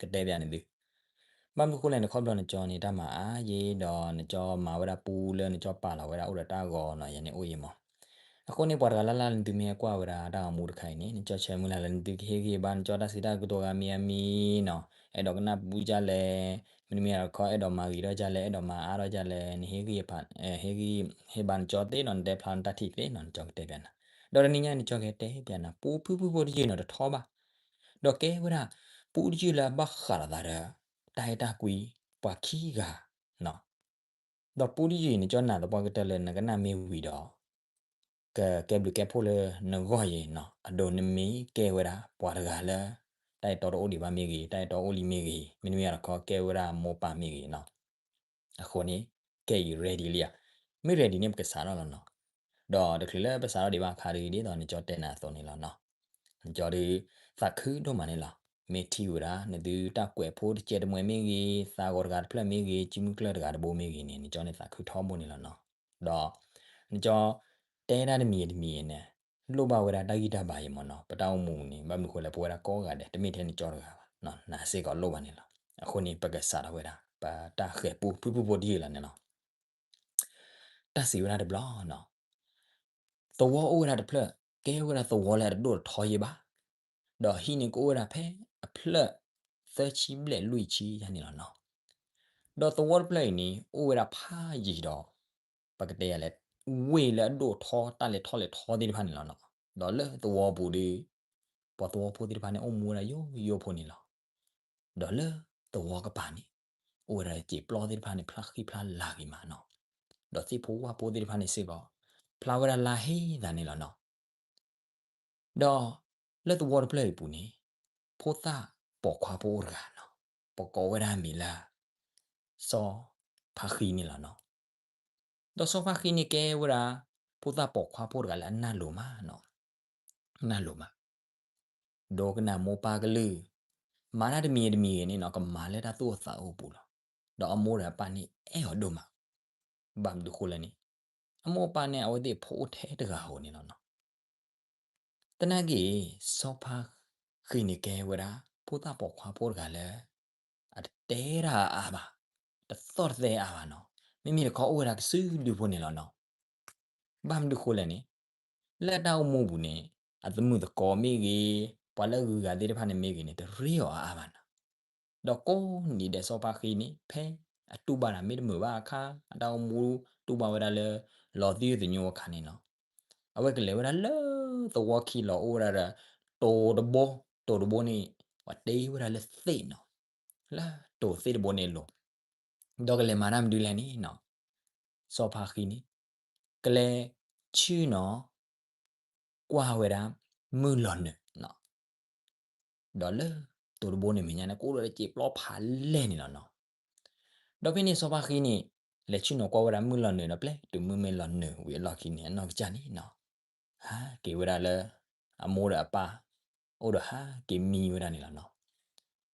ကတဲပျးန့ၣ်သု ဘၣ်မနုၤဃိလဲၣ်န့ၣ် ခီဖျိနကၠီန့ၣ် တၢ်မၤအါယံၤဒီး နကၠီမၤဝဲဒၣ်ပူလၢနကၠီပာ်လီၤဝဲဒၣ်အိၣ်ဒီးတၢ်ဂီၤနီၤ ယၤန့ၣ်အိၣ်ယံၤမး. အဃိန့ၣ် ပှၤတဂၤလၢ်လၢ်လၢနသုမ့ၢ်ဟဲကွၢ်ဝဲဒၣ်တၢ်ဂီၤမူတခါအံၤန့ၣ် နကၠီဆၢမုၢ်လၢ်လၢနသုကဟ့ၣ်ဂံၢ်ဘါနကၠီတၢ်စံးတၢ်ကတိၤဂၤမံၤအမံၤနီၤ, အဲၣ်ဒိးကနၣ်ပူဒ်လဲၣ်, မ့တမ့ၢ်တခီ အဲၣ်ဒိးမၤဂ့ၤထီၣ်ဒ်လဲၣ်, အဲၣ်ဒိးမၤအါထီၣ်ဒ်လဲၣ်, နဟ့ၣ်ဂံၢ်ဖး ဟ့ၣ်ဂံၢ် ဟ့ၣ်ဘါနကၠီသ့နီၤ, နတဲဖျါနတၢ်ထံၣ်သ့နီၤ, နကၠီကတဲပျးနၤ. ဒီးတနံၤညါနကၠီကတဲပျးနၤ ပူဖုၣ်ဖုၣ်ဖိတယုၢ်နီၤ တထီဘၣ်. ဒီးကဲဝဲဒၣ် ပူတယုၢ်လၢအဘၣ်ဃးလိာ်သးဒီး တၢ်အဲၣ်တၢ်ကွံ ပှၤခံဂၤနီၤ. ဒီးပူတယုၢ်အံၤ နကၠီနာ်သပှၢ်ကတၢၢ်လၢနကနၣ်မ့ၢ်ဝံၤဒီး ကကဲဘျုးကဲဖှိၣ်လၢနဂီၢ်ယံၤနီၤ. အဒိ နမ့ၢ်ကဲဝဲဒၣ် ပှၤတဂၤလၢ တၢ်အဲၣ်တီတအိၣ်ဒံးဘၣ်မ့ၢ်ဂ့ၤ, တၢ်အဲၣ်တီအိၣ်လံမ့ၢ်ဂ့ၤ, မ့တမ့ၢ်တခီ ကဲဝဲဒၣ်မိၢ်ပၢ်မ့ၢ်ဂ့ၤနီၤ. အဃိန့ၣ် ကဲအံၤ ready လံဧါ. မ့ၢ် ready န့ၣ် ပကစးထီၣ်လီၤနီၤ. ဒီးတချုးလၢပစးထီၣ်ဒံးဘၣ်အခါဒီး ဒ်သိးနကၠီတဲနၤအသိးန့ၣ်လီၤနီၤ. နကၠီဒီး သးခုဒိၣ်မးန့ၣ်လီၤ. မ့ၢ်ထံၣ်ဝဲဒၣ် နသုတၢ်ကွဲးဖိတစဲးတမှဲးမ့ၢ်ဂ့ၤ, သးဂီၤတဂၤတဖျၢၣ်မ့ၢ်ဂ့ၤ, စုမုၢ်ကျၢၢ်တဂၤတဘိမ့ၢ်ဂ့ၤန့ၣ် နကၠီန့ၣ်သးခုထီဘိန့ၣ်လီၤနီၤ. ဒီး နကၠီ တဲဒၣ်တမံၤတမံၤန့ၣ် လိၣ်ဘၣ်ဝဲဒၣ်တၢ်ဂံၢ်တၢ်ဘါအံၤမးနီၤ. ပတၢ်အိၣ်မူန့ၣ် ဘၣ်မနုၤဃိလဲၣ် ပဝဲဒၣ်ကိးဂၤဒဲး တမ့ၢ်ထဲနကၠီတဂၤဘၣ်နီၤ, နၤစ့ၢ်ကီးလိၣ်ဘၣ်န့ၣ်လီၤ. အဃိန့ၣ် ပကစးထီၣ်ဝဲဒၣ် ပတၢ်ဃဲၤပူဖုၣ်ဖုၣ်ဖိတယုၢ်လီၤန့ၣ်လီၤ. တၢ်စံးဝဲဒၣ်တဘျီနီၤ, သဝီအိၣ်ဝဲဒၣ်တဖျၢၣ် ကဲဝဲဒၣ်သဝီလၢအတဒိၣ်တထီယံၤဘၣ်, ဒီးဟံၣ်န့ၣ်ကအိၣ်ဝဲဒၣ်ဖဲအဖျၢၣ် သၢဆံဘျဲၣ်လွံၢ်ဆံယါန့ၣ်လီၤနီၤ. ဒီးသဝီတဖျၢၣ်အံၤန့ၣ် အိၣ်ဝဲဒၣ်ဖးယံၤဒီး ပကတဲယၤလဲၣ်, ဝ့ၢ်လၢအဒိၣ်ထီ တၢ်လဲၤထီၣ်လဲၤထီသ့ၣ်တဖၣ်န့ၣ်လီၤနီၤ. ဒီးလၢသဝီပူၤဒီး ပှၤသဝီဖိသ့ၣ်တဖၣ်န့ၣ် အိၣ်မူဝဲဒၣ်ယိယိဖိန့ၣ်လီၤ. ဒီးလၢသဝီကပၤန့ၣ် အိၣ်ဝဲဒၣ်စံာ်ပျီသ့ၣ်တဖၣ်န့ၣ် ဖျါဃံဖျါလၤဂ့ၤမးနီၤ. ဒီးသ့ၣ်ဖိဝၣ်ဖိသ့ၣ်တဖၣ်န့ၣ်စ့ၢ်ကီး ဖျါဝဲဒၣ်လါဟ့သးန့ၣ်လီၤနီၤ. ဒီးလၢသဝီတဖျၢၣ်အံၤပူၤန့ၣ် ဖိသၣ်ပိာ်ခွါဖိအိၣ်တဂၤနီၤ, ပကိးဝဲဒၣ်မံၤလၢ စီၤဖါဃံန့ၣ်လီၤနီၤ. ဒီးစီၤဖါဃံန့ၣ်ကဲဝဲဒၣ် ဖိသၣ်ပိာ်ခွါဖိတဂၤလၢအနၢ်လိၤမးနီၤ, နၢ်လိၤမး ဒိကနၣ်မိၢ်ပၢ်ကလုၢ်, မၤတၢ်တမံၤတမံၤဂ့ၤန့ၣ်နီၤ ကမၤလၢတၢ်သူၣ်အိၣ်သးအိၣ်ပူၤလီၤ. ဒီးအမိၢ်ဒီးအပၢ်န့ၣ်အဲၣ်အီၤဒိၣ်မး, ဘၣ်မနုၤဃိလဲၣ်န့ၣ် အမိၢ်အပၢ်န့ၣ် အဝဲသ့ၣ်ဖိအိၣ်ထဲတဂၤဧိၤန့ၣ်လီၤနီၤ. သနာ်က့ စီၤဖါဃံန့ၣ်ကဲဝဲဒၣ် ဖိသၣ်ပိာ်ခွါဖိတဂၤလၢ အတတဲတၢ်အါဘၣ်, တသီၣ်တသဲအါဘၣ်နီၤ, မ့မ့ၢ်တခီအိၣ်ဝဲဒၣ်ကစုဒုဖိန့ၣ်လီၤနီၤ. ဘၣ်မနုၤဃိလဲၣ်န့ၣ် လၢအတၢ်အိၣ်မူပူၤန့ၣ် အသမုာ်သကိးမ့ၢ်ဂ့ၤ, ပှၤလၢအဂုၤအဂၤသ့ၣ်တဖၣ်န့ၣ်မ့ၢ်ဂ့ၤန့ၣ် တရ့အီၤအါအါဘၣ်နီၤ. ဒီးကိးနံၤဒဲးစီၤဖါဃံန့ၣ် ဖဲအတူၢ်ဘၣ်တၢ်မ့ၢ်တမုာ်ဘၣ်အခါ, အတၢ်အိၣ်မူတူၢ်ဘၣ်ဝဲဒၣ်လၢ လီၤသယုၢ်သညိအခါန့ၣ်နီၤ, အဝဲကလဲၤဝဲဒၣ်လၢသဝီခံလီၤအိၣ်ဝဲဒၣ်ဒီး တိၤတဘိ, တိၤတဘိန့ၣ် ပှၤတ့ဝဲဒၣ်လၢသ့ၣ်နီၤ, လၢတိၤသ့ၣ်တဘိန့ၣ်အလိၤ, ဒီးကလဲၤမၤတၢ်မနုၤလဲၣ်န့ၣ်နီၤ, စီၤဖါဃံန့ၣ် ကလဲၤဆ့ၣ်နီၤ ကွၢ်ဝဲဒၣ် မုၢ်လီၤနုာ်နီၤ, ဒီးလၢတိၤတဘိန့ၣ်မဲာ်ညါန့ၣ် ကအိၣ်ဒီးစံာ်ပျီဖးလဲၢ်န့ၣ်လီၤနီၤ. ဒီးဖဲန့ၣ်စီၤဖါဃံန့ၣ် လဲၤဆ့ၣ်နီၤကွၢ်ဝဲဒၣ်မုၢ်လီၤနုာ်ဒီး ပျဲတုၤမုၢ်မ့ၢ်လီၤနုာ်ဝံၤအလီၢ်ခံန့ၣ် အနီၢ်ကစၢ်န့ၣ်နီၤ, ဟးက့ၤဝဲဒၣ်လၢ အမိၢ်ဒီးအပၢ် အိၣ်ဒီးဟးက့ၤမံဝဲဒၣ်န့ၣ်လီၤနီၤ.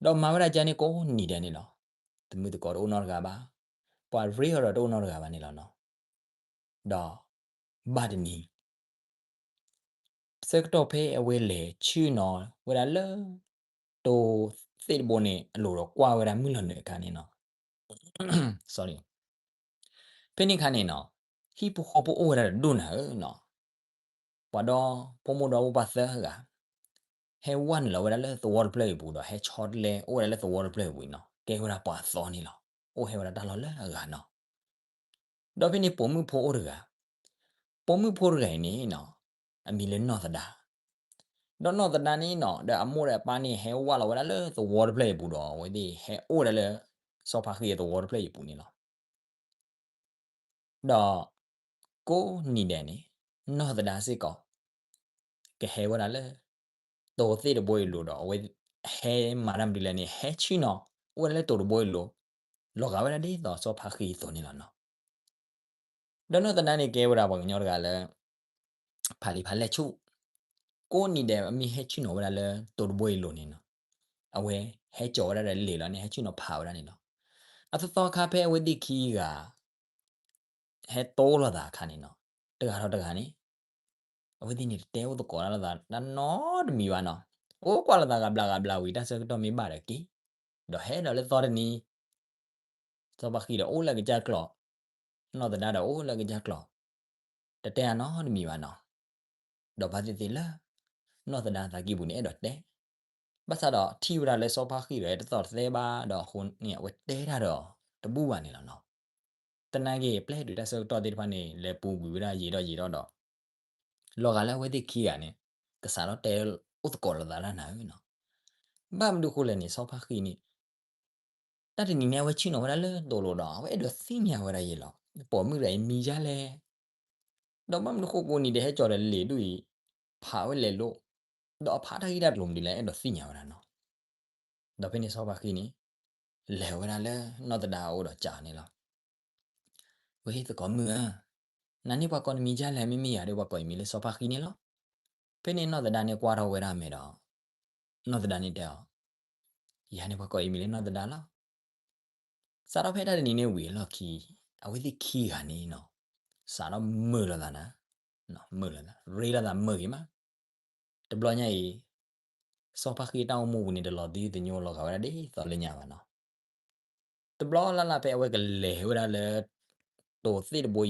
ဒီးမၤဝဲဒၣ်ကန့ၣ်ကိးနံၤဒဲးန့ၣ်လီၤ. သမုာ်သကိးတအိၣ်နီတဂၤဘၣ်, ပှၤရ့အီၤဒီးတအိၣ်နီတဂၤဘၣ်န့ၣ်လီၤနီၤ. ဒီးဘၣ်တနံၤ ဆၢကတီၢ်ဖဲအဝဲလဲၤဆ့ၣ်နီၤဝဲဒၣ်လၢ တိၤသ့ၣ်တဘိန့ၣ်အလိၤဒီးကွၢ်ဝဲဒၣ်မုၢ်လီၤနုာ်အခါန့ၣ်နီၤ, sorry, ဖဲန့ၣ်အခါန့ၣ်နီၤ, ဟံၣ်ဖိဃီဖိအိၣ်ဝဲဒၣ်တဒိၣ်နၤဧၢနီၤ, ပှၤဒီဖိမိၢ်ဒီဖိပၢ်သၢဂၤ ဟဲဝဲနုာ်လီၤဝဲဒၣ်လၢသဝီတဖျၢၣ်အံၤပူၤဒီး ဟဲဆီတလဲအိၣ်ဝဲဒၣ်လၢသဝီတဖျၢၣ်အံၤပူၤနီၤ, ကဲဝဲဒၣ်ပှၤအသီန့ၣ်လီၤ. အိၣ်ဟဲဝဲဒၣ်တၢ်လီၢ်လၢအဂၤနီၤ. ဒီးဖဲန့ၣ်ပိာ်မုၣ်ဖိအိၣ်တဂၤ, ပိာ်မုၣ်ဖိတဂၤအံၤန့ၣ်နီၤ, အမံၤလၢနီၢ်သဒါ, ဒီးနီၢ်သဒါန့ၣ်နီၤ ဒီးအမိၢ်ဒီးအပၢ်န့ၣ် ဟဲဝဲလီၤဝဲဒၣ်လၢသဝီတဖျၢၣ်အံၤပူၤဒီး အဝဲသ့ၣ်ဟဲအိၣ်ဝဲဒၣ်လၢ စီၤဖါဃံအသဝီတဖျၢၣ်အံၤပူၤန့ၣ်လီၤ. ဒီးကိးနံၤဒဲးန့ၣ် နီၢ်သဒါစ့ၢ်ကီး ကဟဲဝဲဒၣ်လၢ တိၤသ့ၣ်တဘိအံၤလိၤဒီး အဝဲဟဲမၤတၢ်မနုၤလဲၣ်န့ၣ် ဟဲဆ့ၣ်နီၤ အိၣ်ဝဲဒၣ်လၢတိၤတဘိအံၤလိၤ လီၤဂာ်ဝဲဒၣ်ဒ်သိးစီၤဖါဃံအသိးန့ၣ်လီၤနီၤ. ဒီးနီၢ်သဒါန့ၣ်ကဲဝဲဒၣ်ပှၤကညီတဂၤလၢ ဖးလံာ်ဖးလဲၢ်ဆူၣ်, ကိးနံၤဒဲးအမ့ၢ်ဟဲဆ့ၣ်နီၤဝဲဒၣ်လၢတိၤတဘိအံၤလိၤန့ၣ်နီၤ, အဝဲဟဲကၠီၤဝဲဒၣ်ဒီးလံာ်လီၤန့ၣ် ဟဲဆ့ၣ်နီၤဖးဝဲဒၣ်န့ၣ်လီၤ. အသီသီခါဖဲအဝဲသ့ၣ်ခံဂၤ ဟဲတိၢ်လိာ်သးအခါန့ၣ်နီၤ, တဂၤဒီးတဂၤန့ၣ် အဝဲသ့ၣ်န့ၣ်တတဲအိၣ်သကိးတၢ်လိာ်သးတၢ်နီတမံၤဘၣ်နီၤ. အိၣ်ကွၢ်လိာ်သးဂၤဘျးဂၤဘျးဝံၤ တၢ်ဆၢကတီၢ်မ့ၢ်ဘၣ်ဒီးက့ၤ, ဒီးဟဲဒီးလၢသီတနံၤ စီၤဖါဃံဒီးအိၣ်လၢအကစၢ်ကျိး, နီၢ်သဒါဒီးအိၣ်လၢအကစၢ်ကျိး, တတဲအနီတမံၤဘၣ်နီၤ. ဒီးဘၣ်သ့ၣ်သ့ၣ်လၢ နီၢ်သဒါအသးကံၢ်ပူၤန့ၣ် အဲၣ်ဒိးတဲ, ဘၣ်ဆၣ်ဒီးထံၣ်ဝဲဒၣ်လၢစီၤဖါဃံဒီးတသီၣ်တသဲဘၣ်ဒီးအဃိန့ၣ် အဝဲတဲတၢ်ဒီးတဘူၣ်ဘၣ်န့ၣ်လီၤနီၤ. သနာ်က့ ပျဲတုၤတၢ်ဆၢကတီၢ်သ့ၣ်တဖၣ်န့ၣ် လဲၤပူၤကွံာ်ဝဲဒၣ်ယံာ်ထီၣ်ယံာ်ထီၣ်ဒီး လီၤဂာ်လၢအဝဲသ့ၣ်ခံဂၤန့ၣ် ကစးထီၣ်တဲအိၣ်သကိးလိာ်သးလၢနၤဧၢနီၤ. ဘၣ်မနုၤဃိလဲၣ်န့ၣ် စီၤဖါဃံန့ၣ် တၢ်တနံၤန့ၣ် အဝဲဆ့ၣ်နီၤဝဲဒၣ်လၢတိၤလိၤဒီး အဝဲအဲၣ်ဒိးသ့ၣ်ညါဝဲဒၣ်ယဲလီၤ. ပိာ်မုၣ်တဂၤအံၤမံၤဒ်လဲၣ်, ဒီးဘၣ်မနုၤဃိကိးနံၤဒဲးဟဲကၠီၤဒီးလံာ်ဒူၣ်အံၤ ဖးဝဲလဲၤလိ, ဒီးအဖးတၢ်ဂ့ၢ်တၢ်ကျိၤမနုၤလဲၣ် အဲၣ်ဒိးသ့ၣ်ညါဝဲဒၣ်နီၤ. ဒီးဖဲန့ၣ်စီၤဖါဃံန့ၣ် လဲၤဝဲဒၣ်လၢနီၢ်သဒါအအိၣ်ဒီးစံးန့ၣ်လီၤ. ဝဲသကိးမုၣ်ဧၢ, နၤန့ၣ်ပှၤကိးနမံၤဒ်လဲၣ်, မ့မ့ၢ်ယၤဒီးပှၤကိးယမံၤလၢစီၤဖါဃံန့ၣ်လီၤ. ဖဲန့ၣ်နီၢ်သဒါန့ၣ်ကွၢ်ထီၣ်ဝဲဒၣ်အမဲာ်ဒီး နီၢ်သဒါန့ၣ်တဲအီၤ, ယၤန့ၣ်ပှၤကိးယမံၤလၢနီၢ်သဒါလီၤ. စးထီၣ်ဖဲတၢ်တနံၤန့ၣ်ဝံၤအလီၢ်ခံ အဝဲသ့ၣ်ခံဂၤန့ၣ်နီၤ စးထီၣ်မုာ်လိာ်သးနၤ, မုာ်လိာ်သး ရ့လိာ်သးမုာ်ဂ့ၤမး. တဘျီညါအံၤ စီၤဖါဃံအတၢ်အိၣ်မူပူၤန့ၣ် တလီၤသယုၢ်သညိလီၤဂာ်ဝဲဒၣ်ဒ်သိးလၢညါဘၣ်နီၤ. တဘျီလၢ်လၢ်ဖဲအဝဲကလဲၤဝဲဒၣ်လၢ တိၤသ့ၣ်တဘိ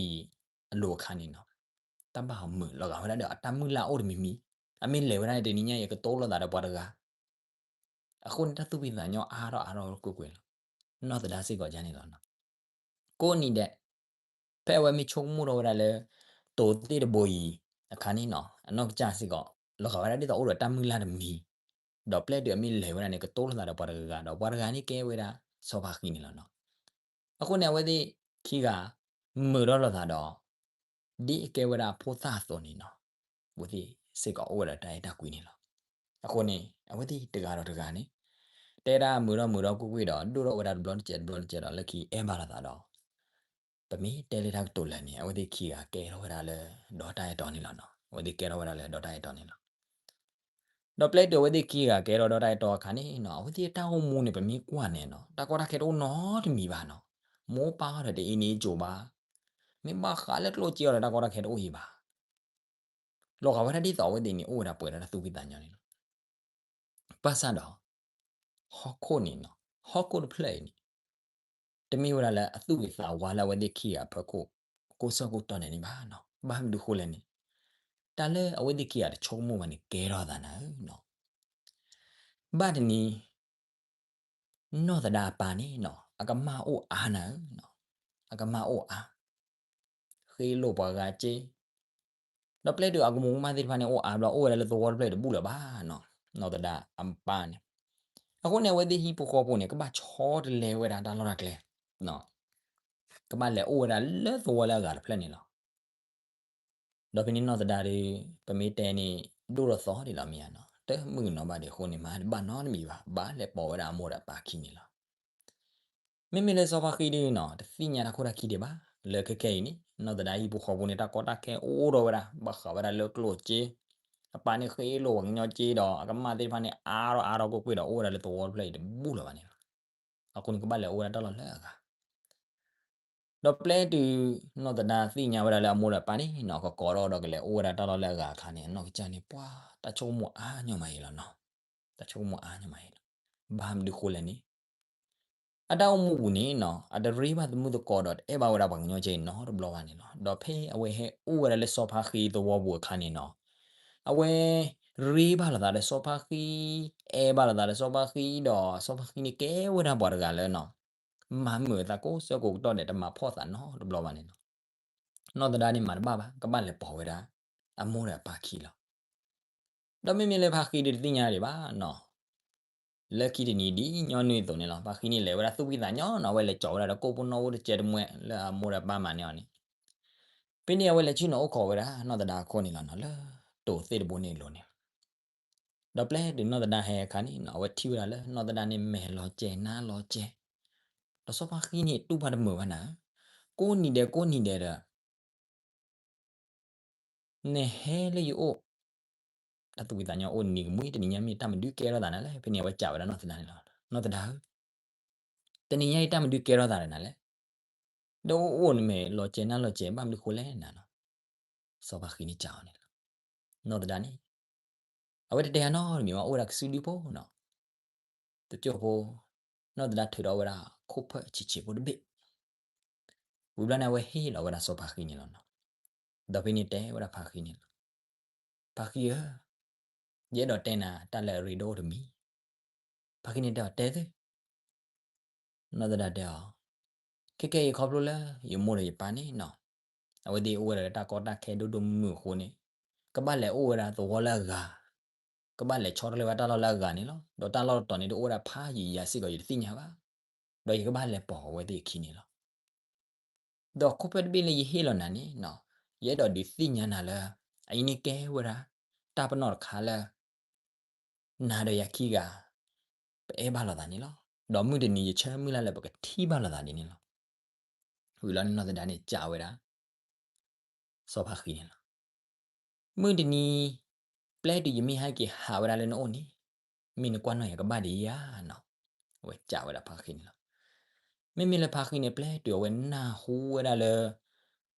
အံၤအလိၤအခါန့ၣ်နီၤ, တၢ်ဘၣ်အီၤမုာ်လီၤဂာ်ဝဲဒၣ်ဒီးအတၢ်မုၢ်လၢ်အိၣ်တမံၤမံၤ, အမ့ၢ်လဲၤဝဲဒၣ်န့ၣ်တနံၤညါအံၤ ကတိလိာ်သးဒီးပှၤတဂၤ အဃိန့ၣ်တၢ်သူၣ်ဖှံသးညီအါထီၣ်အါထီၣ်ကွ့ၢ်ကွ့ၢ်လီၤ. နီၢ်သဒါစ့ၢ်ကီးဒ်န့ၣ်လီၤ. ကိးနံၤဒဲး ဖဲအဝဲမ့ၢ်ဆိကမိၣ်ထီၣ်ဝဲဒၣ်လၢ တိၤသ့ၣ်တဘိအံၤအခါန့ၣ်နီၤ အနီၢ်ကစၢ်စ့ၢ်ကီး လီၤဂာ်ဝဲဒၣ်ဒ်သိးအိၣ်ဒီးတၢ်မုၢ်လၢ်တမံၤ, ဒီးပျဲတုၤအမ့ၢ်လဲၤဝဲဒၣ်န့ၣ် ကတိလိာ်သးဒီးပှၤတဂၤဂၤဒီးပှၤတဂၤန့ၣ်ကဲဝဲဒၣ်စီၤဖါဃံန့ၣ်လီၤနီၤ. အဃိန့ၣ် အဝဲသ့ၣ်ခံဂၤ မုာ်ထီၣ်လိာ်သးဒီး ဒ်အကဲဝဲဒၣ်အဖိသၣ်အသိးန့ၣ်နီၤ, အဝဲသ့ၣ်စ့ၢ်ကီးအိၣ်ဝဲဒီးတၢ်အဲၣ်တၢ်ကွံန့ၣ်လီၤ. အဃိန့ၣ် အဝဲသ့ၣ်တဂၤဒီးတဂၤန့ၣ် တဲဒၣ်မုာ်ထီၣ်မုာ်ထီၣ်ကွ့ၢ်ကွ့ၢ်ဒီး ဒိၣ်ထီၣ်ဝဲဒၣ်တဘျီတစဲးတဘျီတစဲးဒီး လၢခံအဲၣ်ဘၣ်လိာ်သးဒီး ပမ့ၢ်တဲလၢတၢ်ကတိၤလၢာ်န့ၣ် အဝဲသ့ၣ်ခံဂၤကဲထီၣ်ဝဲဒၣ်လၢဒီတၢ်အဲၣ်တီန့ၣ်လီၤနီၤ. အဝဲသ့ၣ်ကဲထီၣ်ဝဲဒၣ်လၢဒီတၢ်အဲၣ်တီန့ၣ်လီၤ. ဒီးပျဲတုၤအဝဲသ့ၣ်ခံဂၤကဲထီၣ်ဒီတၢ်အဲၣ်တီအခါန့ၣ်နီၤ အဝဲသ့ၣ်တၢ်အိၣ်မူန့ၣ် ပမ့ၢ်ကွၢ်န့ၣ်နီၤ တၢ်ကီတၢ်ခဲတအိၣ်နီတမံၤဘၣ်နီၤ. မိၢ်ပၢ်ဒီးတအ့န့ၣ်ကၠိဘၣ်, မ့ၢ်ဘၣ်ဃးလၢကျိၣ်စ့အီၤဒီးတၢ်ကီတၢ်ခဲတအိၣ်အံၤဘၣ်. လီၤဂာ်ဝဲဒၣ်ဒ်သိးအဝဲသ့ၣ်န့ၣ် အိၣ်ဝဲဒၣ်ပှဲၤဒီးတၢ်သူၣ်ဖှံသးညီန့ၣ်လီၤ. ဘၣ်ဆၣ်ဒီး ဟီၣ်ခိၣ်န့ၣ်နီၤ, ဟီၣ်ခိၣ်တဖျၢၣ်အံၤန့ၣ် တမ့ၢ်ဝဲဒၣ်လၢအသူၣ်ဂ့ၤသးဝါလၢအဝဲသ့ၣ်ခံဂၤအဖီခိၣ် ကိးဆၢကိးကတီၢ်န့ၣ်န့ၣ်ဘၣ်နီၤ. ဘၣ်မနုၤဃိလဲၣ်န့ၣ် တၢ်လၢအဝဲသ့ၣ်ခံဂၤတဆိကမိၣ်ဘၣ်န့ၣ် ကဲထီၣ်သးနၤဧၢနီၤ. ဘၣ်တနံၤ နီၢ်သဒါအပၢ်န့ၣ်နီၤ အကမၢ်အိၣ်အါနၤဧၢနီၤ, အကမၢ်အိၣ်အါ ဃ့လိာ်ပှၤဂၤစ့, ဒီးပျဲတုၤအကမူးကမၣ်သ့ၣ်တဖၣ်န့ၣ် အိၣ်အါဘျီ အိၣ်ဝဲဒၣ်လၢသဝီတဖျၢၣ်တဘူၣ်လၢၤဘၣ်နီၤ, နီၢ်သဒါအပၢ်န့ၣ်. အဃိန့ၣ် အဝဲသ့ၣ်ဟံၣ်ဖိဃီဖိန့ၣ် ကဘၣ်ဆီတလဲဝဲဒၣ်တၢ်လီၢ်တၢ်ကျဲ, ကဘၣ်လဲၤအိၣ်ဝဲဒၣ်လၢသဝီလၢအဂၤတဖျၢၣ်န့ၣ်လီၤ. ဒီးဖဲန့ၣ်နီၢ်သဒါဒီး ပမ့ၢ်တဲန့ၣ် ဒိၣ်ထီၣ်သီဒံးလီၤမ့ၢ်ဧါနီၤ, တမုာ်နီၤဘၣ်ဒံးအဃိန့ၣ် မၤတဘၣ်နီတမံၤဘၣ်, ဘၣ်လဲၤပိာ်ဝဲဒၣ်အမိၢ်ဒီးအပၢ်ခံန့ၣ်လီၤ. မ့မ့ၢ်လၢစီၤဖါဃံဒုနီၤ တသ့ၣ်ညါတၢ်ခိၣ်တၢ်ခံဒံးဘၣ်, လၢခဲခဲအံၤန့ၣ် နီၢ်သဒါဟံၣ်ဖိဃီဖိန့ၣ် တၢ်ကီတၢ်ခဲအိၣ်ထီၣ်ဝဲဒၣ် ဘၣ်ဃးဝဲဒၣ်လၢကျိၣ်စ့, အပၢ်န့ၣ်ဃ့လိာ်ပှၤကညီစ့ဒီး အကမၢ်သ့ၣ်တဖၣ်န့ၣ် အါထီၣ်အါထီၣ်ကွ့ၢ်ကွ့ၢ်ဒီး အိၣ်ဝဲဒၣ်လၢသဝီတဖျၢၣ်အံၤတဘူၣ်လၢၤဘၣ်န့ၣ်လီၤ. အဃိန့ၣ် ကဘၣ်လဲၤအိၣ်ဝဲဒၣ်တၢ်လီၢ်လၢအဂၤ ဒီးပျဲတုၤ နီၢ်သဒါသ့ၣ်ညါဝဲဒၣ်လၢအမိၢ်ဒီးအပၢ်န့ၣ်နီၤ ကကိးထီၣ်ဒီးကလဲၤအိၣ်ဝဲဒၣ်တၢ်လီၢ်လၢအဂၤအခါန့ၣ် အနီၢ်ကစၢ်န့ၣ် ပှၤတၢ်ဆိကမိၣ်အါညီမးအံၤလီၤနီၤ, တၢ်ဆိကမိၣ်အါညီမးအံၤလီၤ. ဘၣ်မနုၤဃိလဲၣ်န့ၣ် အတၢ်အိၣ်မူပူၤန့ၣ်နီၤ အတရ့ဘၣ်သမုၢ်သကိးဒီး တအဲၣ်ဘၣ်ဝဲဒၣ်ပှၤကညီကဲအံၤနီတဘျီဘၣ်န့ၣ်လီၤ. ဒီးဖဲအဝဲဟဲအိၣ်ဝဲဒၣ်လၢစီၤဖါဃံသဝီပူၤအခါန့ၣ်နီၤ အဝဲရ့ဘၣ်လိာ်သးဒီးစီၤဖါဃံ, အဲၣ်ဘၣ်လိာ်သးဒီးစီၤဖါဃံဒီး စီၤဖါဃံန့ၣ်ကဲဝဲဒၣ်ပှၤတဂၤလၢနီၤ မၤမုာ်အသးကိးဆၢကိးကတီၢ်ဒီး တမၤဖှီၣ်သးနီတဘျီဘၣ်န့ၣ်လီၤ. နီၢ်သဒါန့ၣ်မၤတဘၣ်ဘၣ် ကဘၣ်လဲၤပိာ်ဝဲဒၣ် အမိၢ်ဒီးအပၢ်ခံလီၤ. ဒီးမ့မ့ၢ်လၢဖါဃံဒုတသ့ၣ်ညါဒံးဘၣ်နီၤ, လၢခံတနံၤဒ်ညီနုၢ်အသိးန့ၣ်လီၤ. ဖါဃံန့ၣ်လဲၤဝဲဒၣ်သူၣ်ဖှံသးညီနီၤ, အဝဲလဲၤကၠီၤဝဲဒၣ်ဒီးကိၣ်ဖိနီၣ်ဖိတစဲးတမှဲ လၢအမိၢ်ဒီးအပၢ်မၤန့ၢ်အီၤန့ၣ်, ဖဲန့ၣ်အဝဲလဲၤဆ့ၣ်နီၤအိၣ်ခိးဝဲဒၣ်နီၢ်သဒါအခိၣ်န့ၣ်လီၤနီၤ, လၢတိၤသ့ၣ်တဘိန့ၣ်အလိၤန့ၣ် ဒီးပျဲတုၤနီၢ်သဒါဟဲအခါန့ၣ်နီၤ အဝဲထံၣ်ဝဲဒၣ်လၢနီၢ်သဒါန့ၣ်မဲာ်လီၤစဲၤနါလီၤစဲၤ, ဒီးစီၤဖါဃံန့ၣ်တူၢ်ဘၣ်တမုာ်ဘၣ်နၤ, ကိးနံၤဒဲးကိးနံၤဒဲးဒီး နဟဲလၢယအိၣ်, တၢ်သူၣ်ဖှံသးညီအိၣ်နံၤကမှံ တနံၤညါမ့ၢ်တၢ်မနုၤကဲထီၣ်သးနၤလဲၣ်. ဖဲန့ၣ်အဝဲစံးဝဲဒၣ်နီၢ်သဒါန့ၣ်လီၤ, နီၢ်သဒါဧၢ, တနံၤညါအံၤတၢ်မနုၤကဲထီၣ်သးဒီးနၤလဲၣ်. ဒီးအိၣ်အိၣ်နမဲာ်လီၤစဲၤနါလီၤစဲၤ ဘၣ်မနုၤဃိလဲၣ်နၤနီၤ, စီၤဖါဃံန့ၣ်စံးအီၤန့ၣ်လီၤ. နီၢ်သဒါန့ၣ် အဝဲတတဲအနီတမံၤဘၣ် အိၣ်ဝဲဒၣ်ကစုဒုဖိနီၤ, တကၠိၢ်ဖိ နီၢ်သဒါထုးထီၣ်ဝဲဒၣ်ခိၣ်ဖၢၣ်ဆံးဆံးဖိတဘ့ၣ်, ဝံၤဘျီန့ၣ် အဝဲဟ့ၣ်လီၤဝဲဒၣ်စီၤဖါဃံန့ၣ်လီၤနီၤ. ဒီးဖဲန့ၣ်တဲဝဲဒၣ်ဖါဃံန့ၣ်လီၤ, ဖါဃံဧၢ, ယအဲၣ်ဒိးတဲနၤတၢ်လၢအရ့ဒိၣ်တမံၤ. ဖါဃံန့ၣ်တဲအီၤ တဲသု နီၢ်သဒါတဲအီၤ, ခဲကဲအံၤခီဖျိလၢယမိၢ်ဒီးယပၢ်န့ၣ်နီၤ, အဝဲသ့ၣ်အိၣ်ဝဲဒၣ်လၢတၢ်ကီတၢ်ခဲဒိၣ်ဒိၣ်မုၢ်မုၢ်အဃိန့ၣ်, ကဘၣ်လဲၤအိၣ်ဝဲဒၣ်သဝီလၢအဂၤ, ကဘၣ်လဲၤဆီတလဲဝဲတၢ်လီၢ်လၢအဂၤန့ၣ်လီၤ. ဒီးတၢ်လီၢ်တတီၤန့ၣ် တအိၣ်ဝဲဒၣ်ဖးယံာ်ယံာ်စ့ၢ်ကီး ယတသ့ၣ်ညါဘၣ်, ဒီးယကဘၣ်လဲၤပိာ်အဝဲသ့ၣ်အခံန့ၣ်လီၤ. ဒီးခိၣ်ဖၢၣ်တဘ့ၣ်လၢယဟ့ၣ်လီၤနၤန့ၣ်နီၤ, ယအဲၣ်ဒိးဒုးသ့ၣ်ညါနၤလၢ အအံၤန့ၣ်ကဲဝဲဒၣ် တၢ်ပနီၣ်တခါလၢ နၤဒီးယၤခံဂၤ ပအဲၣ်ဘၣ်လိာ်သးန့ၣ်လီၤ. ဒီးမုၢ်တနံၤယဆၢမုၢ်လၢ်လၢပကထံၣ်ဘၣ်လိာ်သးဒ်န့ၣ်လီၤ. ဝံၤလီၤန့ၣ် နီၢ်သဒါန့ၣ် စံးဝဲဒၣ် စီၤဖါဃံန့ၣ်လီၤ, မုၢ်တနံၤ ပျဲတုၤယမ့ၢ်ဟဲက့ၤဟးဝဲဒၣ်လၢနအိၣ်န့ၣ်, မ့ၢ်နကွၢ်နီၣ်ယၤကဘၣ်ဒံးဧါနီၤ. အဝဲစံးဝဲဒၣ်ဖါဃံန့ၣ်လီၤ. မ့မ့ၢ်လၢဖါဃံန့ၣ် ပျဲတုၤအဝဲနၢ်ဟူဝဲဒၣ်လၢ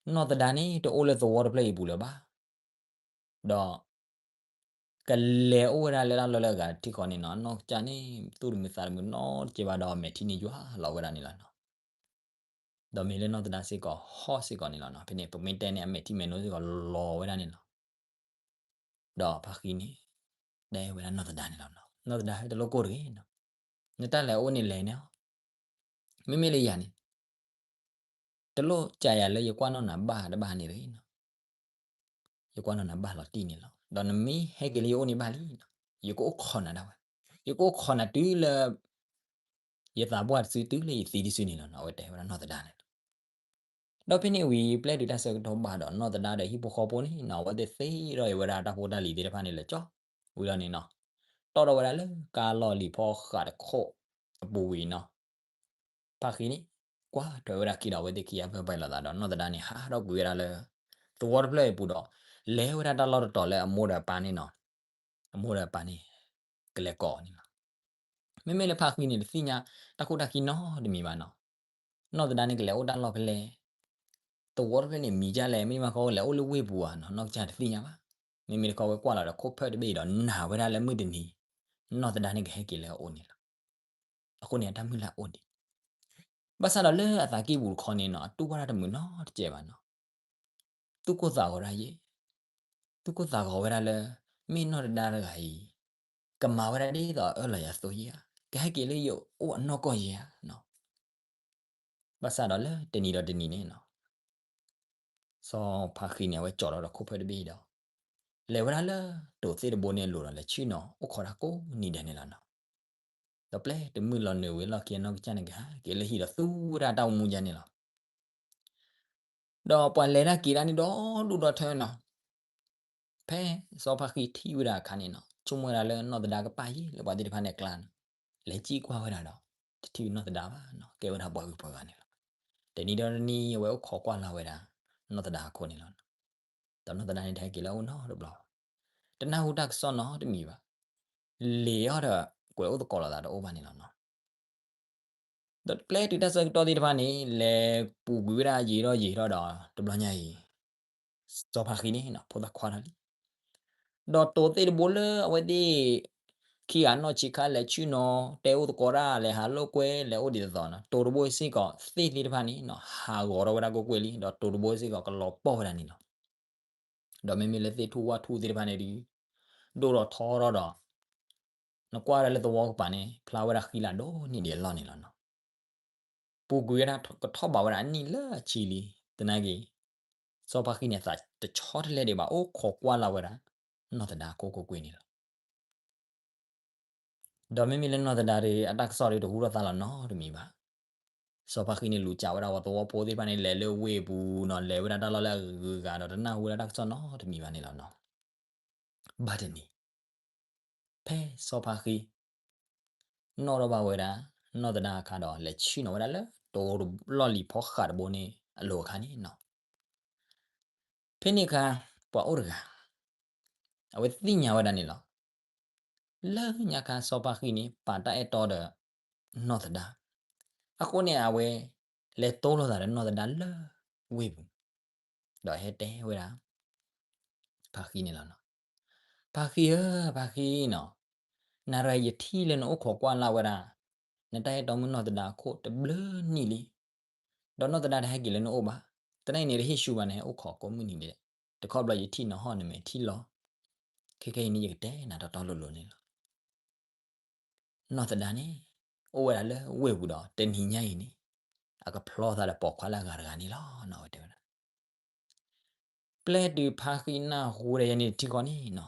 နီၢ်သဒါန့ၣ် တအိၣ်လၢသဝီတဖျၢၣ်အံၤအပူၤလၢၤဘၣ် ဒီး ကလဲၤအိၣ်ဝဲဒၣ်လၢတၢ်လီၢ်လၢအဂၤတထံၣ်ဃီန့ၣ်နီၤ, အနီၢ်ကစၢ်န့ၣ် သူၣ်တမုာ်သးတမုာ်နီတစဲးဘၣ်ဒီး မဲာ်ထံန့ၣ်ယွၤလီၤဝဲဒၣ်န့ၣ်လီၤနီၤ. ဒီးမ့ၢ်လၢနီၢ်သဒါစ့ၢ်ကီး ဟီၣ်စ့ၢ်ကီးန့ၣ်လီၤနီၤ. ဖဲန့ၣ် ပမ့ၢ်တဲန့ၣ် အမဲာ်ထံမဲာ်နိစ့ၢ်ကီးလီၤဝဲဒၣ်န့ၣ်လီၤ. ဒီးဖါဃံန့ၣ် တဲဝဲဒၣ်နီၢ်သဒါန့ၣ်လီၤနီၤ, နီၢ်သဒါဧၢ တလိၣ်ကိၢ်တဂ့ၤနီၤ, နတၢ်လဲၤအိၣ်န့ၣ်လဲၤန့ၣ်အီၤ, မ့မ့ၢ်လၢယၤန့ၣ် တလိၣ်ကးယၤလၢယကွၢ်နီၣ်နၤဘၣ်တဘၣ်န့ၣ်တဂ့ၤနီၤ, ယကွၢ်နီၣ်နၤဘၣ်လီၤတံၢ်န့ၣ်လီၤ. ဒီးနမ့ၢ်ဟဲက့ၤလၢယအိၣ်န့ၣ်ဘၣ်လံနီၤ, ယကအိၣ်ခိးနၤဒၣ်ဝဲ, ယကအိၣ်ခိးနၤတုၤလၢ ယသးပှၢ်တစုတုၤလၢယသံတစုန့ၣ်လီၤနီၤ. အဝဲတဲဝဲဒၣ်နီၢ်သဒါန့ၣ်လီၤ. ဒီးဖဲန့ၣ်ဝံၤ ပျဲတုၤတၢ်ဆၢကတီၢ်ဘၣ်ဒီး နီၢ်သဒါဒီးဟံၣ်ဖိဃီဖိန့ၣ်နီၤ အဝဲသ့ၣ်သ့ၣ်ထီၣ်အံၤဝဲဒၣ်တၢ်ဖိတၢ်လံၤသ့ၣ်တဖၣ်န့ၣ်လၢာ်ကၠီ, ဝံၤလီၤန့ၣ်နီၤ တီၣ်ထီၣ်ဝဲဒၣ်လၢကါလီၢ်လံၤဖီဃးတခိၣ်အပူၤဝံၤနီၤ, ဖါဃံန့ၣ် ကွၢ်ထွဲဝဲဒၣ်ခံဒီး အဝဲသ့ၣ်ခံဂၤဘၢၣ်ဘၣ်လိာ်သးဒီး နီၢ်သဒါန့ၣ် ဟးထီၣ်ကွံာ်ဝဲဒၣ်လၢ သဝီတဖျၢၣ်အံၤအပူၤဒီး လဲၤဝဲဒၣ်တၢ်လီၢ်တတီၤလၢအမိၢ်ဒီးအပၢ်န့ၣ်နီၤ, အမိၢ်ဒီးအပၢ်န့ၣ် ကလဲၤကိးအီၤန့ၣ်လီၤ. မ့မ့ၢ်လၢဖါဃံန့ၣ် တသ့ၣ်ညါတၢ်ခိၣ်တၢ်ခံနီတမံၤဘၣ်နီၤ, နီၢ်သဒါန့ၣ်ကလဲၤအိၣ်တၢ်လီၢ်ဖဲလဲၣ်, သဝီတဖျၢၣ်န့ၣ်မံၤဒ်လဲၣ်, မ့တမ့ၢ်ဃီလဲၤအိၣ်လၢဝ့ၢ်ပူၤဧါနီၤ, နီၢ်ကစၢ်တသ့ၣ်ညါဘၣ်. မ့မ့ၢ်တခီဝဲကွၢ်လီၤဒီးခိၣ်ဖၢၣ်တဘ့ၣ်အံၤဒီး နာ်ဝဲဒၣ်လၢမုၢ်တနံၤ နီၢ်သဒါန့ၣ်ကဟဲက့ၤလၢအအိၣ်န့ၣ်လီၤ. အဃိန့ၣ် အတၢ်မုၢ်လၢ်အိၣ်ဒံး, ဘၣ်ဆၣ်ဒီးလၢအသးကံၢ်ပူၤတခီန့ၣ်နီၤ အတူၢ်ဘၣ်တၢ်တမုာ်နီတစဲးဘၣ်နီၤ, သူၣ်ကိၢ်သးဂီၤဒၣ်ယဲ, သူၣ်ကိၢ်သးဂီၤဝဲဒၣ်လၢ မ့ၢ်နီၢ်သဒါတဂၤအံၤ ကမၤဝဲဒၣ်ဒ်သိးအအၢၣ်လီၤယၤအသိးယဲဧါ, ကဟဲက့ၤလၢယအိၣ်အနီၢ်ကီၢ်ယဲဧါနီၤ. ဘၣ်ဆၣ်ဒီးလၢတနံၤဒီးတနံၤန့ၣ်နီၤ စီၤဖါဃံန့ၣ် အဝဲကၠီၤထီၣ်ဒီးခိၣ်ဖၢၣ်တဘ့ၣ်ဒီး လဲၤဝဲဒၣ်လၢတိၤသ့ၣ်တဘိန့ၣ်အလိၤဒီး လဲၤဆ့ၣ်နီၤအိၣ်ခိးတၢ်ကိးနံၤဒဲးန့ၣ်လီၤနီၤ. ဒီးပျဲတုၤမုၢ်လီၤနုာ်ဝံၤအလီၢ်ခံ အနီၢ်ကစၢ်န့ၣ်ကဟဲက့ၤလၢဟံၣ်ဒီးသူဝဲဒၣ်တၢ်အိၣ်မူယဲန့ၣ်လီၤ. ဒီးပှၤလဲၤတၢ်က့ၤတၢ်န့ၣ်ဒီဒူၣ်ဒီထၢနီၤ. ဖဲစီၤဖါဃံထံၣ်ဝဲဒၣ်အခါန့ၣ်နီၤ ဆိကမိၣ်ဝဲဒၣ်လၢနီၢ်သဒါကပၣ်ယဲလၢပှၤသ့ၣ်တဖၣ်န့ၣ်အကျါနီၤ. လဲၤစံၣ်ကွၢ်ဝဲဒၣ်ဒီး တထံၣ်နီၢ်သဒါဘၣ်နီၤ, ကဲဝဲဒၣ်ပှၤဂုၤပှၤဂၤန့ၣ်လီၤ. တနံၤဒီးတနံၤ အဝဲအိၣ်ခိးကွၢ်လၢ်ဝဲဒၣ် နီၢ်သဒါအခိၣ်န့ၣ်လီၤ. ဒီးနီၢ်သဒါန့ၣ်တဟဲက့ၤလၢအအိၣ်နီတဘျီဘၣ်. တနၢ်ဟူတၢ်ကစီၣ်နီတမံၤဘၣ်. လံာ်အီၤဒီးကွဲးအိၣ်သကိးလိာ်သးတအိၣ်ဘၣ်န့ၣ်လီၤနီၤ. ဒီးပျဲတုၤတၢ်ဆၢကတီၢ်သ့ၣ်တဖၣ်န့ၣ် လဲၤပူၤကွံာ်ဝဲဒၣ်ယံာ်ထီၣ်ယံာ်ထီၣ်ဒီး တဘျီညါအံၤ စီၤဖါဃံန့ၣ်နီၤ ဖိသၣ်ခွါထီၣ်လံ. ဒီးတိၤသ့ၣ်တဘိလၢအဝဲသ့ၣ်ခံဂၤနီၢ်ဆံးခါလဲၤဆ့ၣ်နီၤ တဲအိၣ်သကိးတၢ် လဲၤဟးလိာ်ကွဲ လဲၤအိၣ်ဒ်သိးသိးနီၤ တိၤတဘိစ့ၢ်ကီး သ့ၣ်သ့ၣ်တဖၣ်န့ၣ်နီၤ ဟးဂီၤထီၣ်ဝဲဒၣ်ကွ့ၢ်ကွ့ၢ်လံ ဒီးတိၤတဘိစ့ၢ်ကီးကလီၤပှီၢ်ဝဲဒၣ်န့ၣ်လီၤ. ဒီးမ့မ့ၢ်လၢသ့ၣ်ထူၣ်ဝၣ်ထူၣ်သ့ၣ်တဖၣ်န့ၣ်ဒီး ဒိၣ်ထီၣ်ထီထီၣ်ဒီး နကွၢ်ဒၣ်လၢသဝီကပၤန့ၣ် ဖျါဝဲဒၣ်ဃံလၤဒိၣ်န့ၢ်ဒံးအလီၢ်န့ၣ်လီၤနီၤ. ပူၤကွံာ်ဝဲဒၣ်ကထီၣ်ဘးဝဲဒၣ်အနံၣ်လၢအဆံလံ. သနာ်က့ စီၤဖါဃံန့ၣ် သးတဆီတလဲဒံးဘၣ် အိၣ်ခိးကွၢ်လၢ်ဝဲဒၣ် နီၢ်သဒါအခိၣ်ကွ့ၢ်ကွ့ၢ်န့ၣ်လီၤ. ဒီးမ့မ့ၢ်လၢနီၢ်သဒါဒီး အတၢ်ကစီၣ်ဒီးတဟူထီၣ်သါလီၤနီတမံၤဘၣ်. စီၤဖါဃံန့ၣ်လူၤစးဝဲဒၣ်ပှၤသဝီဖိသ့ၣ်တဖၣ်န့ၣ် လဲၤလၢဝ့ၢ်ပူၤနီၤ လဲၤဝဲဒၣ်တၢ်လီၢ်လၢအဂုၤအဂၤဒီး တနၢ်ဟူဝဲဒၣ်တၢ်ကစီၣ်နီတမံၤဘၣ်န့ၣ်လီၤနီၤ. ဘၣ်တနံၤ ဖဲစီၤဖါဃံ နီၣ်ထီၣ်ဘၣ်ဝဲဒၣ် နီၢ်သဒါအခါဒီး လဲၤဆ့ၣ်နီၤဝဲဒၣ်လၢ တိၤလီၢ်လံၤဖီဃးတဘိန့ၣ်အလိၤအခါန့ၣ်နီၤ. ဖဲန့ၣ်အခါ ပှၤအိၣ်တဂၤ အဝဲသ့ၣ်ညါဝဲဒၣ်န့ၣ်လီၤ. လၢညါခါစီၤဖါဃံန့ၣ် ပာ်တၢ်အဲၣ်တီဒီး နီၢ်သဒါ. အဃိန့ၣ် အဝဲ လဲၤတိၢ်လိာ်သးဒီးနီၢ်သဒါလၢဝ့ၢ်ပူၤ, ဒီးဟဲတဲဝဲဒၣ် ဖါဃံန့ၣ်လီၤနီၤ. ဖါဃံဧၢ, ဖါဃံနီၤ, နၤရယထံၣ်လၢနအိၣ်ခိးကွၢ်လၢ်ဝဲဒၣ် နတၢ်အဲၣ်တီမုၣ်နီၢ်သဒါအခိၣ်တဘျုးနံၣ်လံ, ဒီးနီၢ်သဒါတဟဲက့ၤလၢနအိၣ်ဘၣ်, တနံၤအံၤန့ၣ်တဟ့ၣ်ဆူဘၣ်န့ၣ် ဟဲအိၣ်ခိးကိးမုၢ်နံၤဒဲး, တခီဘျီယထံၣ်နဟီၣ်နမဲာ်ထံလီၤ, ခဲခဲအံၤန့ၣ် ယကတဲနၤတီတီလိၤလိၤန့ၣ်လီၤ. နီၢ်သဒါန့ၣ် အိၣ်ဝဲဒၣ်လၢဝ့ၢ်ပူၤဒီး တနံၤညါအံၤန့ၣ် အကဖျီသးဒီးပိာ်ခွါလၢအဂၤတဂၤန့ၣ်လီၤ နီၢ်ဝဲတဲဝဲဒၣ်. ပျဲတုၤဖါဃံနၢ်ဟူဝဲဒၣ်ယဲန့ၣ်တထံၣ်ဃီန့ၣ်နီၤ,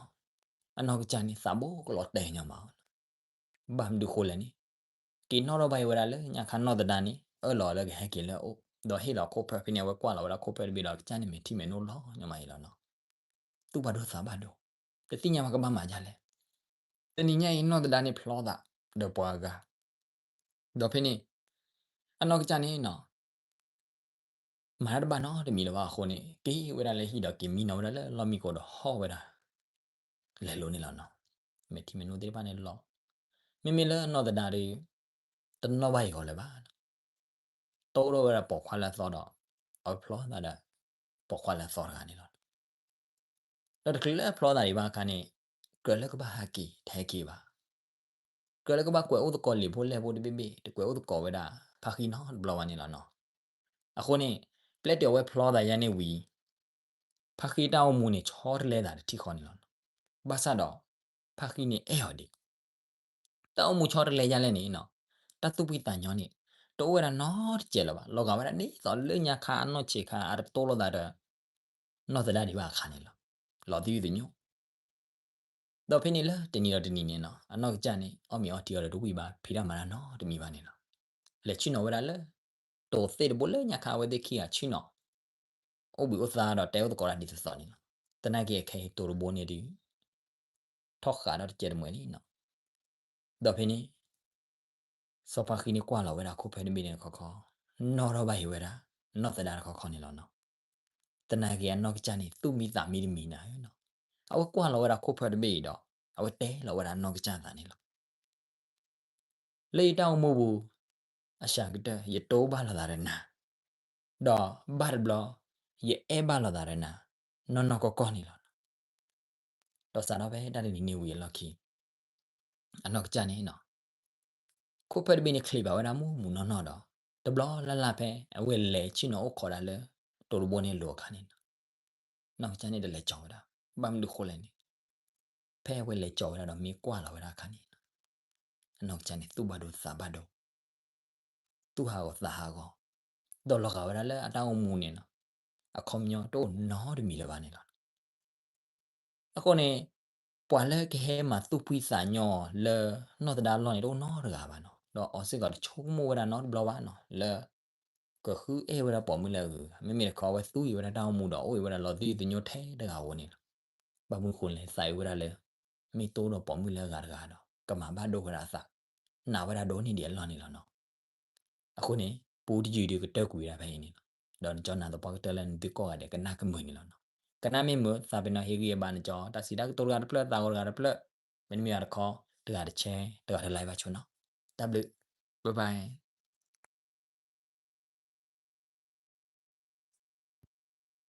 အနီၢ်ကစၢ်န့ၣ် သးဘိကလီၤတဲာ်ညီမး, ဘၣ်မနုၤဃိလဲၣ်န့ၣ်, က့ၤနီၣ်ထီၣ်ဘၣ်အံၤဝဲဒၣ်လၢညါခါနီၢ်သဒါန့ၣ် အၢၣ်လီၤလၢကဟဲက့ၤလၢအအိၣ်, ဒီးဟ့ၣ်လီၤခိၣ်ဖၢဖဲန့ၣ် အဝဲကွၢ်လီၤဝဲဒၣ်ခိၣ်ဖၢတဘ့ၣ်ဒီး အကစၢ်န့ၣ်မဲာ်ထံမဲာ်နိလီၤညီမးအံၤလီၤနီၤ. သူၣ်ဘၣ်ဒိသးဘၣ်ဒိ, တသ့ၣ်ညါဘၣ်ကဘၣ်မၤဒ်လဲၣ်. တနံၤညါအံၤနီၢ်သဒါန့ၣ်ဖျီသးဒီးပှၤဂၤ, ဒီးဖဲန့ၣ် အနီၢ်ကစၢ်န့ၣ်နီၤ မၤတၢ်တဘၣ်နီတမံၤလၢၤဘၣ်အဃိန့ၣ် က့ၤဝဲဒၣ်လၢဟံၣ်ဒီးက့ၤမံနီၤဝဲဒၣ်လၢလီၢ်မံခိၣ်ဒီးဟီၣ်ဝဲဒၣ် လဲၤလိၤန့ၣ်လီၤနီၤ. မဲာ်ထံမဲာ်နိသ့ၣ်တဖၣ်န့ၣ်လီၤ. မ့မ့ၢ်လၢနီၢ်သဒါဒီး တနီၣ်ဘၣ်အံၤဂီၤလၢၤဘၣ်, တိၢ်ထီၣ်ဝဲဒၣ်ပိာ်ခွါလၢအသီဒီး အဝဲဖျီသးဒီး ပိာ်ခွါလၢအသီတဂၤန့ၣ်လီၤ. ဒီးတချုးလၢအဖျီသးဒံးဘၣ်အခါန့ၣ် ကြၢးလၢကဘၣ်ဟဲက့ၤ တဟဲက့ၤဘၣ်. ကြၢးလၢကဘၣ်ကွဲးအိၣ်သကိးလံာ်ဖိလဲၢ်ဖိတဘ့ၣ်ဘ့ၣ် တကွဲးအိၣ်သကိးဝဲဒၣ် ဖါဃံနီတဘျီဘၣ်န့ၣ်လီၤနီၤ. အဃိန့ၣ် ပျဲတုၤအဝဲဖျီသးယါန့ၣ်ဝံၤ ဖါဃံတၢ်အိၣ်မူန့ၣ် ဆီတလဲသးတထံၣ်ဃီန့ၣ်လီၤ. ဘၣ်ဆၣ်ဒီး ဖါဃံန့ၣ်အဲၣ်အီၤဒံး တၢ်အိၣ်မူဆီတလဲယါလဲၣ်န့ၣ်နီၤ, တၢ်သူၣ်ဖှံသးညီန့ၣ် တအိၣ်ဝဲဒၣ်နီတစဲးလၢၤဘၣ်. လီၤဂာ်ဝဲဒၣ်ဒ်သိးလၢညါခါအနီၢ်ဆံးခါ အတတိၢ်လိာ်သးဒီး နီၢ်သဒါဒံးဘၣ်အခါန့ၣ်လီၤ. လီၤသယုၢ်သညိ ဒီးဖဲန့ၣ်လၢတနံၤဒီးတနံၤန့ၣ်နီၤ အနီၢ်ကစၢ်န့ၣ် အီၣ်မ့ၤအီထံအီဒီးတဝံၣ်ဘၣ် ဖံးတၢ်မၤတၢ်နီတမံၤဘၣ်န့ၣ်လီၤ. လဲၤဆ့ၣ်နီၤဝဲဒၣ်လၢ တိၤသ့ၣ်တဘိလၢညါခါအဝဲသ့ၣ်ခံဂၤဆ့ၣ်နီၤ အိၣ်ဘှံးအိၣ်သါဒီးတဲအိၣ်သကိးတၢ်ဒ်သိးသိးန့ၣ်လီၤ. သနာ်က့အခဲအံၤတိၤတဘိန့ၣ်ဒီး ထီၣ်ဃာ်ဒီးတကဲတမှဲၤလံနီၤ. ဒီးဖဲန့ၣ် စီၤဖါဃံန့ၣ်ကွၢ်လီၤဝဲဒၣ်ခိၣ်ဖၢတဘ့ၣ်န့ၣ်တခီခီ, နီၣ်ထီၣ်ဘၣ်အံၤဝဲဒၣ် နီၢ်သဒါတခီခီန့ၣ်လီၤနီၤ. သနာ်က့အနီၢ်ကစၢ်န့ၣ် သူၣ်မံသးမံတမံၤနၤဧၢနီၤ, အဝဲကွၢ်လီၤဝဲဒၣ်ခိၣ်ဖၢတဘ့ၣ်အံၤဒီး အဝဲတဲလီၤဝဲဒၣ်အနီၢ်ကစၢ်သးန့ၣ်လီၤ. လၢယတၢ်အိၣ်မူပူၤ အစှၤကတၢၢ် ယတိၢ်ဘၣ်လိာ်သးဒီးနၤ, ဒီးဘၣ်တဘျီ ယအဲၣ်ဘၣ်လိာ်သးဒီးနၤ နီၢ်နီၢ်ကီၢ်ကီၢ်န့ၣ်လီၤ. ဒီးစးထီၣ်ဖဲတၢ်တနံၤန့ၣ်ဝံၤအလီၢ်ခံ အနီၢ်ကစၢ်န့ၣ်နီၤ ခိၣ်ဖၢတဘ့ၣ်န့ၣ်ချံးဘၣ်ဝဲဒၣ်မူးမူးနီၢ်နီၢ်ဒီး တဘျီလၢ်လၢ်ဖဲအဝဲလဲၤဆ့ၣ်နီၤအိၣ်ခိးဒၣ်လၢ တိၤတဘိန့ၣ်အလိၤအခါန့ၣ်နီၤ နီၢ်ကစၢ်န့ၣ်တလဲၤကၠီၤဝဲဒၣ်, ဘၣ်မနုၤဃိလဲၣ်န့ၣ် ဖဲအဝဲလဲၤကၠီၤဝဲဒၣ်ဒီးမ့ၢ်ကွၢ်လီၤဝဲဒၣ်အခါန့ၣ် အနီၢ်ကစၢ်န့ၣ်သူၣ်ဘၣ်ဒိသးဘၣ်ဒိ သူၣ်ဟးဂီၤသးဟးဂီၤ, ဒီးလီၤဂာ်ဝဲဒၣ်လၢအတၢ်အိၣ်မူန့ၣ်နီၤ အခီပညီတအိၣ်နီတမံၤလၢၤဘၣ်န့ၣ်လီၤ. အဃိန့ၣ် ပှၤလၢကဟဲမၤသူၣ်ဖှံသးညီလၢနီၢ်သဒါအလီၢ်န့ၣ် တအိၣ်နီတဂၤဘၣ်နီၤ, ဒီးအီၤစ့ၢ်ကီးတဆိကမိၣ်ဝဲဒၣ်နီတဘျီဘၣ်နီၤ လၢ ကဃုအဲၣ်ဝဲဒၣ်ပိာ်မုၣ်လၢအဂၤ, မ့မ့ၢ်တခီအဝဲသူအံၤဝဲဒၣ်တၢ်အိၣ်မူဒီးအိၣ်အံၤဝဲဒၣ်လီၤသယုၢ်သညိထဲတဂၤဧိၤန့ၣ်လီၤ. ဘၣ်မနုၤဃိလဲၣ် သးအံၤဝဲဒၣ်လၢ မ့ၢ်တိၢ်ဒီးပိာ်မုၣ်လၢအဂၤတဂၤဒီး ကမၤဘၣ်ဒိဝဲဒၣ်အသး, နာ်ဝဲဒၣ်ဒိၣ်န့ၢ်ဒံးအလီၢ်န့ၣ်လီၤနီၤ. အဃိန့ၣ် ပူတယုၢ်ဒုးကတၢၢ်ကွံာ်ဝဲဒၣ်ဖဲအံၤန့ၣ်လီၤ. ဒီးနကၠီနၤသပှၢ်ကတၢၢ်လၢနသုကိးဂၤဒဲးကနၣ်ကမုာ်န့ၣ်လီၤနီၤ. ကနၣ်မ့ၢ်မုာ် သးပ့ၤနီၣ်ဟ့ၣ်ဂံၢ်အဘါနကၠီ တၢ်စံးတၢ်ကတိၤတဂၤတဖျၢၣ် သးဂီၤတဂၤတဖျၢၣ်, မ့တမ့ၢ်ဘၣ်တခီ တဂၤတshare တဂၤတlikeဘၣ်ဆိနီၤ. တၢ်ဘျုး, bye bye.